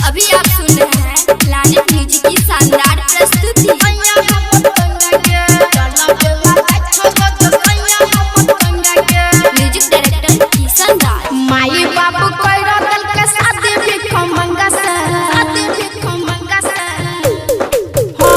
अभी आप सुन रहे हैं प्लैनेट म्यूजिक की शानदार प्रस्तुति। म्यूजिक डायरेक्टर किशन राज। माई बाबू कोई रतल के शादी भी खमंगा से, शादी भी खमंगा से। हो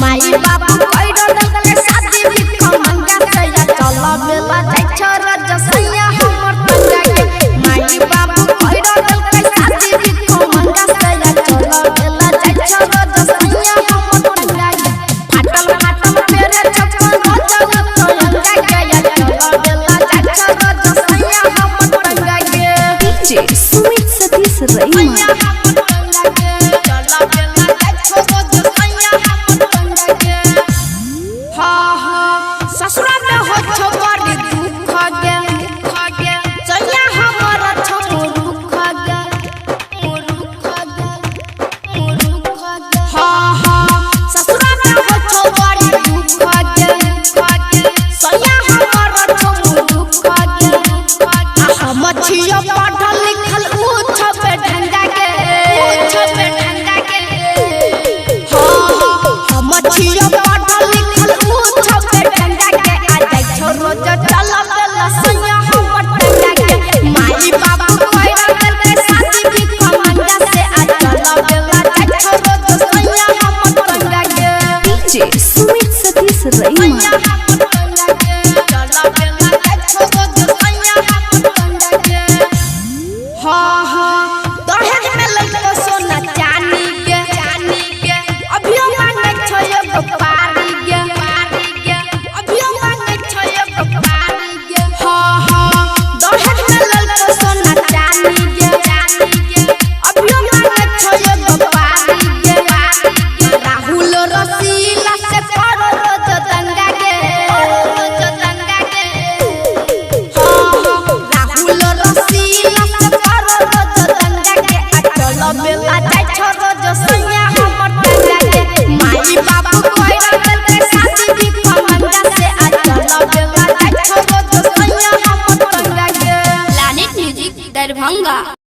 माई बाबू कोई रतल के शादी भी खमंगा से, या चल बेला जाय छो रजसैया हमर तंगा के। माई बाबू कोई रतल के शादी भी खमंगा से, या चल बेला जाय छो रजसैया हमर तंगा के। फाटल फाटल मेरे छप्पन रजल तंगा के, या चल बेला जाय छो रजसैया हमर तंगा के। डीजे सुमित सतीश रईमा। ससुरा में हो छो बड़ी दुख गे, चलिया हमर छो मुरुख गे, मुरुख गे, मुरुख गे। हाँ हाँ ससुरा में हो छो बड़ी दुख गे, चलिया हमर छो मुरुख गे। हम छियो पढ़ल लिखल ऊ छबे ढंगा के, छबे ढंगा के। हाँ हम छियो पढ़ल लिखल ऊ छबे ढंगा के। आ जाय छो रोज चल बेला सैया हमर टंगा के। माई बाबू कोई रतल के शादी भी खमंगा से, आ चल बेला जाय छो रोज सैया हमर टंगा के। डीजे सुमित सतीश रईमा। हाँ